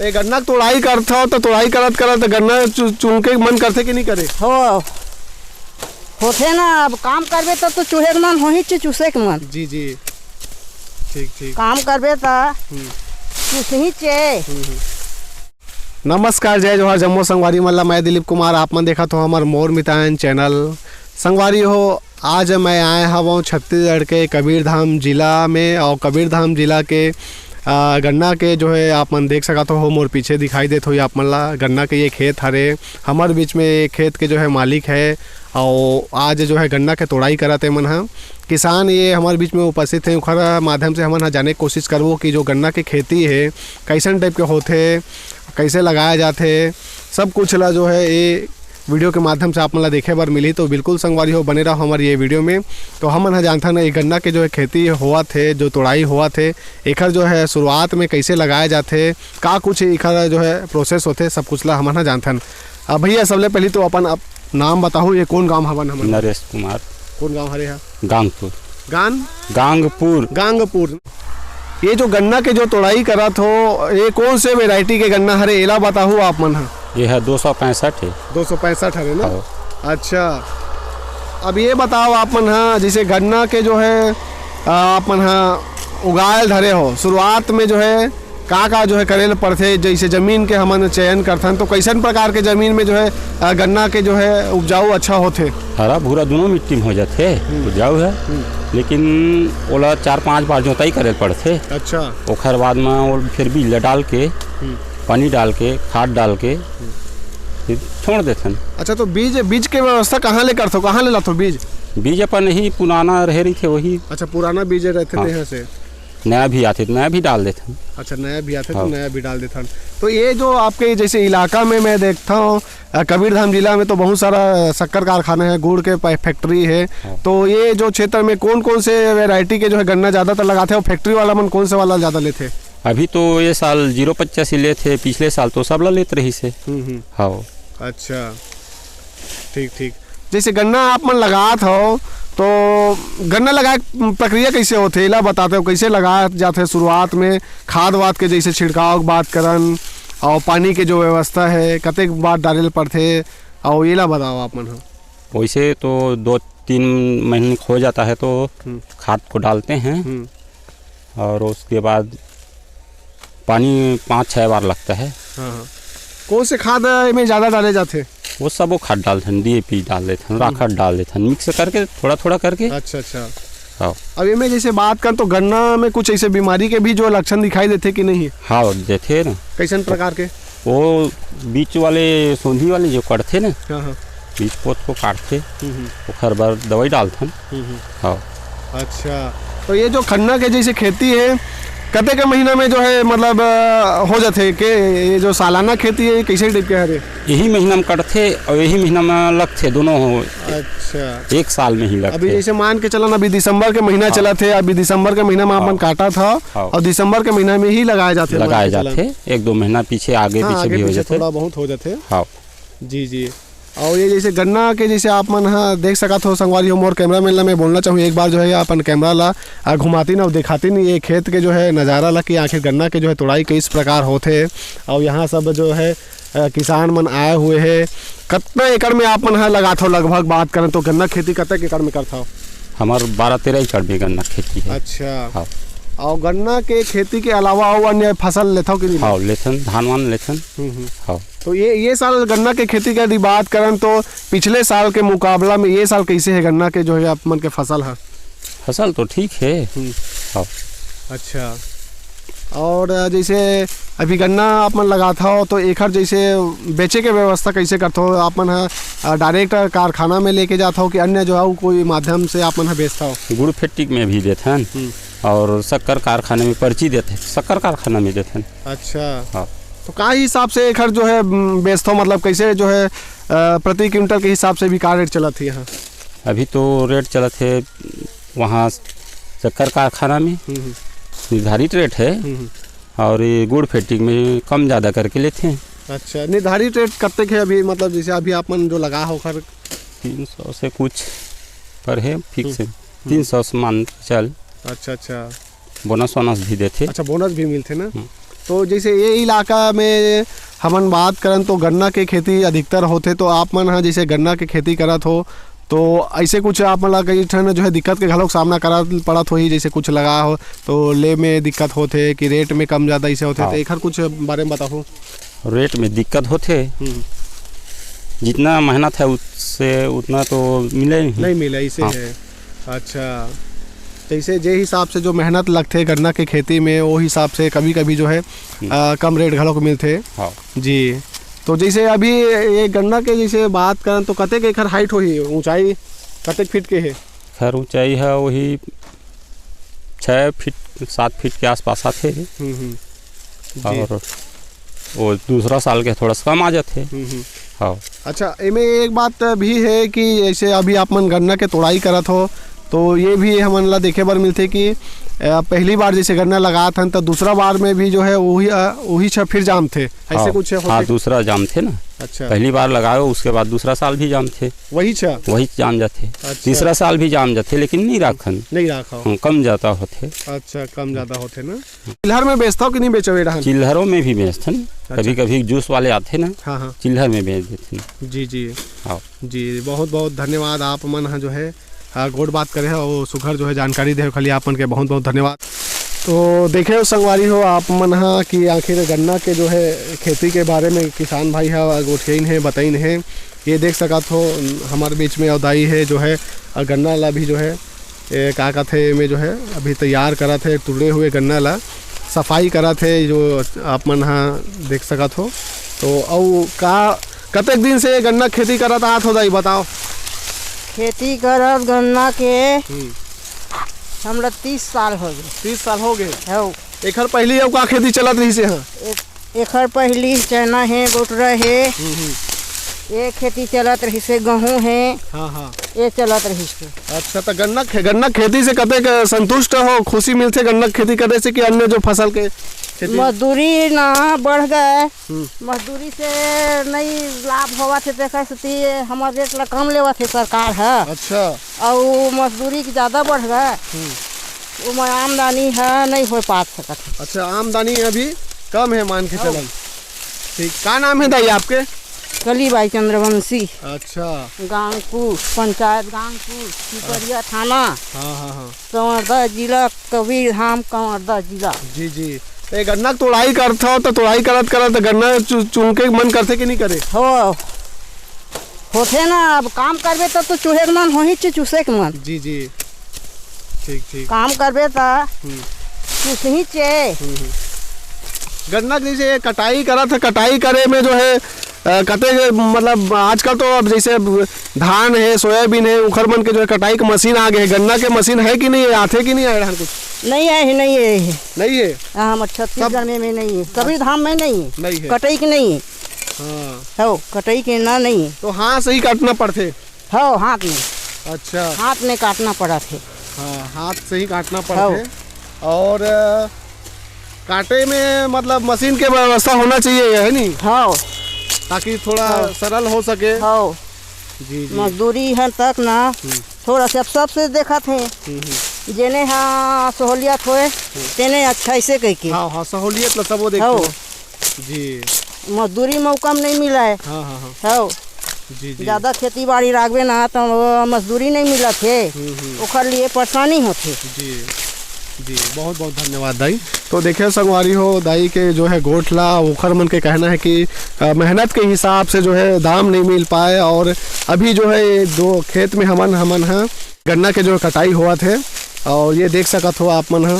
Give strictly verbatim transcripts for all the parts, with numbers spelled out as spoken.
ये गन्ना के तोड़ाई करथव, तो तोड़ाई करत करत गन्ना चु-, चूंके के मन करथे कि नहीं करे? हो, होथे ना। अब काम करबे तो, तो चूहे के मन होही, चू-, चूसे के मन। जी, जी। ठीक, ठीक। काम करबे तो हम्म। चूसही चे। हम्म, हम्म। नमस्कार, जय जोहार, जम्मो संगवारी मन ला। मैं दिलीप कुमार, आप मन देखत हो हमर मोर मितान चैनल। संगवारी हो, आज मैं आए हवं छत्तीसगढ़ के कबीरधाम जिला में, और कबीरधाम जिला के, आ, गन्ना के जो है आप मन देख सकत हो, मोर पीछे दिखाई देत होही आप मन ला, गन्ना के ये खेत हरे। हमर बीच में ये खेत के जो है मालिक है, और आज जो है गन्ना के तोड़ाई करत हे मन ह। किसान ये हमर बीच में उपस्थित हे, ओखर माध्यम से हमन ह जाने के कोशिश करबो कि जो गन्ना के खेती हे, कइसन टाइप के होथे, कइसे लगाया जाथे, सब कुछ ला जो है ये वीडियो के माध्यम से आप मन ला देखे बर मिलही। तो बिल्कुल संगवारी हो, बने रहो हमर ये वीडियो में। तो हमन ह जानथन ये गन्ना के जो है खेती होवत हे, जो तोड़ाई होवत हे, एखर जो है शुरुआत में कइसे लगाया जाथे, का कुछ एखर जो है प्रोसेस होथे, सब कुछ ला हमन ह जानथन। अब भैया, सबले पहली तो अपन आप नाम बताहू, ये कौन गांव हवन हमन? नरेश कुमार। कौन गांव हरे हा? गांगपुर। गान? गांगपुर। गांगपुर। ये जो गन्ना के जो तोड़ाई करत हो, ये कौन से वैरायटी के गन्ना हरे, एला बताहू आप मन ह? ये है दो सौ पैंसठ है। दो सौ पैंसठ हरे ना? हाँ। अच्छा, अब ये बताओ आप मन ह, जैसे गन्ना के जो है, आ, आप मन ह उगायल धरे हो, शुरुआत में जो है का का जो है करे ल पड़थे? जैसे जमीन के हमन चयन करथन, तो कैसन प्रकार के जमीन में जो है, अ, गन्ना के जो है उपजाऊ अच्छा होथे? हरा भूरा दोनों मिट्टी में हो जाथे, हम्म। उपजाऊ है, हम्म। लेकिन ओला चार पांच बार जोताई करे ल पड़थे। अच्छा। ओखर बाद में वो फिर बीज ला डाल के, हम्म। पानी डाल के, खाद डाल के, हम्म। फिर छोड़ देथन। अच्छा, तो बीज, बीज के व्यवस्था कहाँ ले करथो, कहाँ ले लाथो बीज? बीज अपन ही पुराना रहे रहिथे वही। अच्छा, पुराना बीज रहथे हाँ। तेहा से। नया भी आथे तो नया भी डाल देथन। अच्छा, नया भी आथे तो हाँ। नया भी डाल देथन। तो ये जो आपके जैसे इलाका में मैं देखता हूँ, अ, कबीरधाम जिला में तो बहुत सारा शक्कर कारखाना है, गुड़ के पै-, फैक्ट्री है। हाँ। तो ये जो क्षेत्र में कौन कौन से वैरायटी के जो है गन्ना ज़्यादातर लगाते हैं, और फैक्ट्री वाला मन कौन से वाला ज़्यादा लेते हैं? अभी तो ये साल जीरो पचासी लेत हे, पिछले साल तो सबला लेत रहिस हे। हम्म, हम्म। हाँ। अच्छा, ठीक, ठीक। जैसे गन्ना आप मन लगात हो, तो गन्ना लगाए के प्रक्रिया कैसे होथे, एला बताते हो, कैसे लगाए जाथे शुरुआत में, खाद वाद के जैसे छिड़काव के बात करन, और पानी के जो व्यवस्था है, कतेक बार डाले ल पड़थे, और एला बताओ आप मन ह। वैसे तो दो तीन महीने हो जाता है तो हम्म। खाद को डालते हैं। हम्म। और उसके बाद पानी पाँच छः बार लगता है। हाँ, हाँ। कौन से खाद एमे ज़्यादा डाले जाथे? वो सब वो खाद डालथन, डीएपी डाल देथन, हम्म। राखड़ डाल देथन, मिक्स करके थोड़ा थोड़ा करके। अच्छा, अच्छा। हाँ। अब एमे जैसे बात कर तो गन्ना में कुछ ऐसे बीमारी के भी जो लक्षण दिखाई देथे कि नहीं? हाँ, देथे ना। कैसन प्रकार के? वो बीच वाले सोंधी वाले जो कटथे ना, हाँ, हाँ। बीच पोत को काटथे, हम्म, हम्म। ओखर बर दवाई डालथन। हम्म, हम्म। हाँ। अच्छा, तो ये जो गन्ना के जैसे खेती है, कते के महीना में जो है, मतलब, अ, हो जाथे के? ये जो सालाना खेती है, ये कैसे टाइप के हरे? यही महीना में कटथे और यही महीना में लगथे, दोनों हो। अच्छा। एक साल में ही लगथे। अभी जैसे मान के चलन, अभी दिसंबर के महीना हाँ। चलत हे, अभी दिसंबर के महीना में अपन हाँ। काटा था हाँ। और दिसंबर के महीना में ही लगाया जाथे, मान लगाया के चलन। जाथे, एक दो महीना पीछे आगे हाँ, पीछे आगे भी हो पीछे जाथे। थोड़ा बहुत हो जाथे। हाँ। जी, जी। और ये जैसे गन्ना के, जैसे आप मन ह देख सकत हो संगवारी हो, मोर कैमरामैन ला मैं बोलना चाहूँ, एक बार जो है अपन कैमरा ला, आ, घुमातिन और दिखातिन ये खेत के जो है नज़ारा ला कि आखिर गन्ना के जो है तोड़ाई किस प्रकार होथे। और यहाँ सब जो है, अ, किसान मन आए हुए है। कतना एकड़ में आप मन ह लगाथो, लगभग बात करन तो गन्ना खेती कतक एकड़ में करथो? हमार बारह तेरह एकड़ में गन्ना खेती है। अच्छा। हाँ। और गन्ना के खेती के अलावा अउ अन्य फसल लेथो कि नहीं? हाँ, लेथन, धान वान लेथन। हम्म, हम्म। हाँ। तो ये, ये साल गन्ना के खेती के यदि बात करन तो पिछले साल के मुकाबला में ये साल कैसे है गन्ना के जो है आप मन के फसल है? फसल तो ठीक है। हम्म। हाँ। अच्छा। और जैसे अभी गन्ना आप मन लगात हो तो एखर जैसे बेचे के व्यवस्था कैसे करथो? आप मन ह, अ, डायरेक्ट कारखाना में लेके जात हो कि अन्य जो है वो कोई माध्यम से आप मन ह बेचत हो? गुड़ फैक्ट्री में भी देथन हम्म। और शक्कर कारखाने में पर्ची देथे, शक्कर कारखाना में देथन। अच्छा। हाँ। तो का हिसाब से एखर जो है, म, बेचथो, मतलब कैसे जो है, अ, प्रति क्विंटल के हिसाब से भी का रेट चलत है यहाँ? अभी तो रेट चलत है वहाँ शक्कर कारखाना में हम्म, हम्म। निर्धारित रेट है हम्म, हम्म। और ये गुड़ फैक्ट्री में कम ज़्यादा करके लेते हैं। अच्छा, निर्धारित रेट कतेक है अभी, मतलब जैसे अभी आप मन जो लगा हो खर? तीन सौ से कुछ पर है फिक्स है, हम्म। तीन सौ से मान के चल। अच्छा, अच्छा। बोनस वोनस भी देथे। अच्छा, बोनस भी मिलथे ना? हम्म। तो जैसे ये इलाका में हमन बात करन तो गन्ना के खेती अधिकतर होथे, तो आप मन ह जैसे गन्ना के खेती करत हो, तो ऐसे कुछ आप मन ला कई ठन जो है दिक्कत के घलोक सामना करत पड़त होही, जैसे कुछ लगा हो तो ले में दिक्कत होथे कि रेट में कम ज़्यादा ऐसे होथे, हाँ। तो एखर कुछ बारे में बताओ। रेट में दिक्कत होथे, हम्म। जितना मेहनत है उससे उतना तो मिले नहीं। नहीं मिले, ऐसे हाँ। है। अच्छा, जैसे जे हिसाब से जो मेहनत लगथे गन्ना के खेती में, वो हिसाब से कभी-कभी जो है, हम्म। अ, कम रेट घलोक मिलथे। हाँ। जी, तो जैसे अभी ये गन्ना के जैसे बात करन तो कतेक एखर हाइट होही, ऊंचाई कतेक फीट के हे? खैर, ऊंचाई है वही छः फीट, सात फीट के आसपास आथे। हम्म, हम्म। जी। और वो दूसरा साल के थोड़ा सा कम आ जाथे। हम्म, हम्म। हाँ। अच्छा, एमे एक बात भी है कि जैसे अभी आप मन गन्ना के तोड़ाई करत हो, तो ये भी हमन ला देखे बर मिलथे कि, अ, पहली बार जैसे गन्ना लगात हन, तो दूसरा बार में भी जो है, वही, अ, वही छ फिर जामथे, ऐसे हाँ, कुछ होथे? हाँ, दूसरा जामथे ना। अच्छा। पहली बार लगाओ, उसके बाद दूसरा साल भी जामथे। वही छ? वही जाम जाथे। अच्छा। तीसरा साल भी जाम जाथे, लेकिन नहीं राखन। नहीं राखा हो। हाँ, कम ज़्यादा होथे। अच्छा, कम ज़्यादा होथे ना। चिल्हर में बेचता हो कि नहीं बेचो ये डहन? चिल्हरों में भी बेचथन। अच्छा। कभी-कभी जूस वाले आथे ना, हाँ, हाँ। चिल्हर में बेच देथन। जी, जी। हाँ। जी, बहुत-बहुत धन्यवाद आप मन ह जो है, आ, गोठ बात करे हो, सुघर जो है जानकारी दे हो खाली आप मन के बहुत-बहुत धन्यवाद। तो देखे हो संगवारी हो आप मन ह कि आखिर गन्ना के जो है खेती के बारे में किसान भाई ह गोठियाइन हे, बताइन हे। ये देख सकत हो हमारे बीच में अवदाई है जो है, आ, गन्ना ला भी जो है ए, का कथे, एमे जो है अभी तैयार करत हे, तुड़े हुए गन्ना ला सफाई करत हे, जो आप मन ह देख सकत हो। तो अउ का, कतेक दिन से ये गन्ना के खेती करत आत हो दाई, बताओ? खेती करत गन्ना के हम्म। हमला तीस साल हो गए। तीस साल हो गए? हौ। एखर पहली अउ का खेती चलत रहिस हे? एक एखर पहिली चना हे, गोटरा हे, हम्म, हम्म। ये खेती चलत रहिसे, गहूं हे, हाँ, हाँ। ये चलत रहिसे। अच्छा, तो गन्ना खे-, गन्ना खेती से कतेक संतुष्ट हो, खुशी मिलथे गन्ना खेती करे से कि अन्य जो फसल के खेती? मजदूरी ना बढ़ गए, हम्म। मजदूरी से नहीं लाभ होवत हे, तेकर सेती हमर रेट ला कम लेवत हे सरकार ह। अच्छा। अउ मजदूरी के ज्यादा बढ़ गए, हम्म। ओमा आमदनी ह नहीं हो पात सकत हे। अच्छा, आमदनी अभी कम है, मान के हाँ। चलन। ठीक, का नाम है दाई आपके? कलीबाई चंद्रवंशी। अच्छा। गांगपुर, पंचायत गांगपुर, पिपरिया थाना। हाँ, हाँ, हाँ। कवर्धा जिला, कबीरधाम, कवर्धा जिला। जी, जी। तो ये गन्ना के तोड़ाई करत हो, तो तोड़ाई करत करत गन्ना चु-, चुंके के मन करथे कि नहीं करे? हो, होथे ना, अब काम करबे त तो चूहे के मन होही चे, चूसे के मन। जी, जी। ठीक, ठीक। काम करबे त हम्म। चूसही चे। हम्म, हम्म। गन्ना के जैसे कटाई करत है, कटाई करे में जो है, अ, कते, मतलब, आजकल तो अब जैसे धान है, सोयाबीन है, उखर मन के जो है कटाई के मशीन आ गए है, गन्ना के मशीन है कि नहीं है, आथे कि नहीं आए रहन कुछ? नहीं आए है, नहीं आए है। नहीं है? हाँ, हमर छत्तीसगढ़ सब में, में नहीं है, कबीरधाम में नहीं है। नहीं है। कटाई के नहीं है। हाँ। हो, कटाई के ना नहीं। तो हाथ से ही काटना पड़थे? हो, हाथ में। अच्छा। हाथ में काटना पड़त हे। हाँ, हाथ से ही काटना पड़थे। हो। और, अ, काटे में मतलब मशीन के व्यवस्था होना चाहिए, है नी? हो। ताकि थोड़ा हो। सरल हो सके। हो। जी, जी। मजदूरी है तक ना, हम्म। थोड़ा से अब सबसे देखत हे। हम्म, हम्म। जेने हा सहूलियत होए, हम्म। तेने अच्छा ऐसे कह के। हाँ, हाँ, सहूलियत ला सब वो देखते हो। हैं। जी। मजदूरी मौका में नहीं मिला है। हाँ, हाँ, हाँ। हो। जी, जी। ज्यादा खेती बाड़ी राखबे ना, तो वो मजदूरी नहीं मिलत हे। हम्म, हम्म। ओकर लिए परेशानी होथे। जी, जी, बहुत, बहुत धन्यवाद दाई। तो देखे संगवारी हो, दाई के जो है गोठ ला, ओखर मन के कहना है कि, अ, मेहनत के हिसाब से जो है दाम नहीं मिल पाए और अभी जो है ये दो खेत में हमन, हमन ह गन्ना के जो कटाई होवत हे और ये देख सकत हो आप मन ह,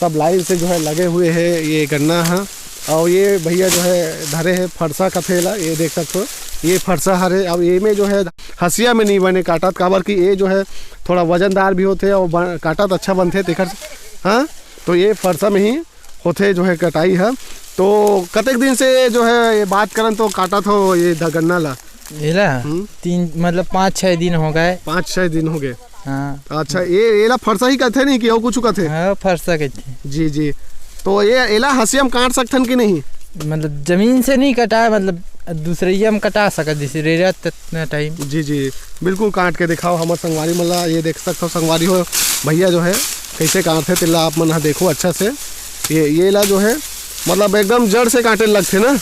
सब लाइन से जो है लगे हुए हे ये गन्ना ह। और ये भैया जो है धरे हे फरसा कथे ला, ये देख सकत हो, ये फरसा हरे। अब ये में जो है हसिया में नहीं बने काटत, काबर कि ये जो है थोड़ा वजनदार भी होथे और ब-, काटत अच्छा बनथे तेकर, हाँ, तो ये फरसा में ही होथे जो है कटाई ह। तो कतेक दिन से जो है ये बात करन तो काटत हो ये ध-, गन्ना ला? एला हम्म। तीन, मतलब, पाँच छः दिन हो गए। पाँच छः दिन हो गए। हाँ। अच्छा, ये, एला फरसा ही कथे नहीं कि अउ कुछ कथे? हाँ, फरसा कथे। जी, जी। तो ये एला हसिया में काट सकथन कि नहीं? मतलब, जमीन से नहीं कटा, मतलब, दूसरैया में कटा सकत, जैसे रेरा त-, ना टाइम। जी, जी, बिल्कुल काट के दिखाओ हमर संगवारी मन ला। ये देख सकथो संगवारी हो, भैया जो है कैसे काटथे तेला आप मन ह देखो अच्छा से। ये, ये ला जो है मतलब एकदम जड़ से काटे लगथे ना।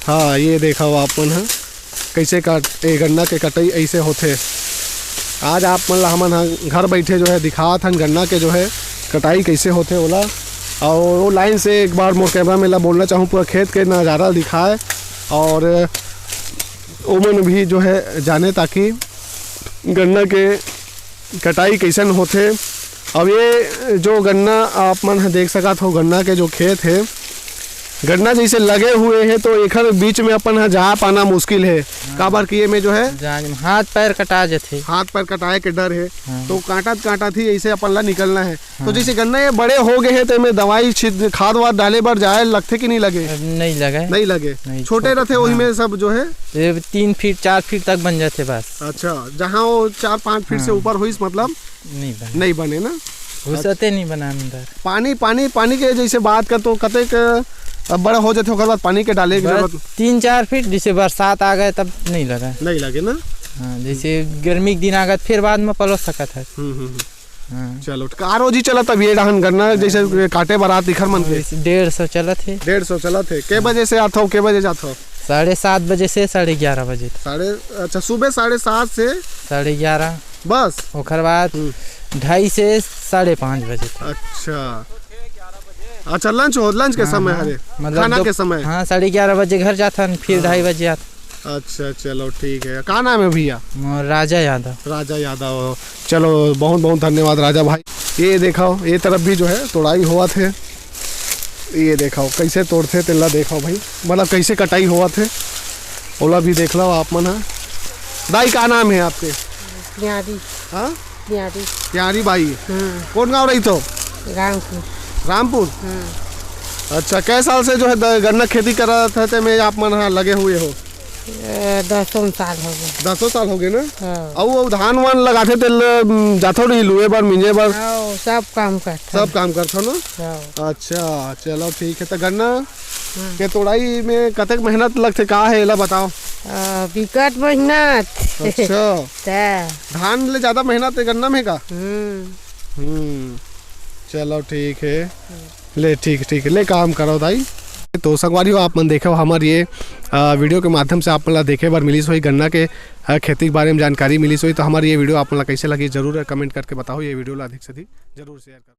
हाँ, ये देखव आप मन ह, कइसे काट, ए, गन्ना के कटाई अइसे होथे। आज आप मन ला हमन ह घर बइठे जो है दिखात हन गन्ना के जो है कटाई कइसे होथे ओला। और वो लाइन से एक बार मोर कैमरा में ला बोलना चाहूँ, पूरा खेत के नज़ारा दिखाए और ओमन भी जो है जाने, ताकि गन्ना के कटाई कइसन होथे। अब ये जो गन्ना आप मन ह देख सकत हो, गन्ना के जो खेत हे, गन्ना जइसे लगे हुए हे, तो एखर बीच में अपन ह जा पाना मुश्किल हे। हाँ। काबर कि ये में जो है जान हाथ पैर कटा जथे। हाथ पैर कटाए के डर हे। हाँ। तो काटत काटत ही ऐसे अपन ला निकलना है। तो हाँ। जइसे गन्ना ये बड़े हो गए हे, तो एमे दवाई छिद-, खाद वाद डाले बर जाए लगथे कि नहीं लगे? अब नहीं लगे। नहीं लगे। नहीं, छोटे छोटे, रहथे, वही हाँ। में सब जो है। ये तीन फीट, चार फीट तक बन जाथे बस। अच्छा, जहाँ वो चार पाँच फीट से हाँ। ऊपर होइस, मतलब नहीं बने। नहीं बने ना? घुसते नहीं बना अंदर। पानी, पानी, पानी के जइसे बात कर, तो कतेक, अब बड़ा हो जाथे, ओकर बाद पानी के डाले के बस जरूरत? तीन चार फीट, जइसे बरसात आ गए तब नहीं लगे। नहीं लगे ना? हाँ, जइसे गर्मी के दिन आ गए, फिर बाद में पलोस सकत हे। हम्म, हम्म, हम्म। हाँ। चलो, ठीक। का रोजी चलत अब ये डहन गन्ना, जइसे काटे बर आत इखर मन के? इस डेढ़ सौ चलत हे। डेढ़ सौ चलत हे। के बजे से आत हो, के बजे जात हो? साढ़े सात बजे से साढ़े ग्यारह बजे तक। साढ़े, अच्छा, सुबह साढ़े सात से? साढ़े ग्यारह। बस? ओकर बाद हम्म। ढाई से साढ़े पाँच बजे तक। अच्छा। अच्छा, लंच हो, लंच के हाँ, समय हाँ। हरे? मतलब खाना दो-, के समय? हाँ, साढ़े ग्यारह बजे घर जाथन, फिर हाँ। ढाई बजे आथन। अच्छा, चलो ठीक है। का नाम है भैया? मोर राजा यादव। राजा यादव। चलो, बहुत बहुत धन्यवाद राजा भाई। ये देखो, ये तरफ भी जो है तोड़ाई होवत हे। ये देखो, कैसे तोड़थे तेला देखो भाई, मतलब कैसे कटाई होवत हे, ओला भी देख लो आप मन ह। दाई, का नाम है आपके? प्यारी। हाँ? प्यारी। प्यारी बाई। हम्म। कौन गाँव रही तो? रामपुर। रामपुर? हम्म। अच्छा, कै साल से जो है द-, गन्ना खेती करत है, ते में आप मन ह लगे हुए हो? ए, दसों साल हो गए। दसों साल हो गए ना? हाँ। अउ, अउ धान वान लगाथे, तेल, उम, जाथो नहीं लुए बर, मिंजे बर? हाँ, सब काम करथन। सब काम करथो ना? हाँ। अच्छा, चलो ठीक है। तो गन्ना हम्म। के तोड़ाई में कतेक मेहनत लगथे, का है, एला बताओ। आ, बिकट मेहनत। अच्छा। ते। धान ले ज्यादा मेहनत है गन्ना में का? हम्म। हम्म, चलो ठीक है। ले, ठीक, ठीक, ले काम करो दाई। तो संगवारी हो, आप मन देखो हमर ये, अ, वीडियो के माध्यम से आप मन ला देखे बर मिलिस होही, गन्ना के, अ, खेती के बारे में जानकारी मिलिस होही। तो हमर ये वीडियो आप मन ला कैसे लगी, जरूर कमेंट करके बताओ। ये वीडियो ला अधिक से अधिक जरूर शेयर करो।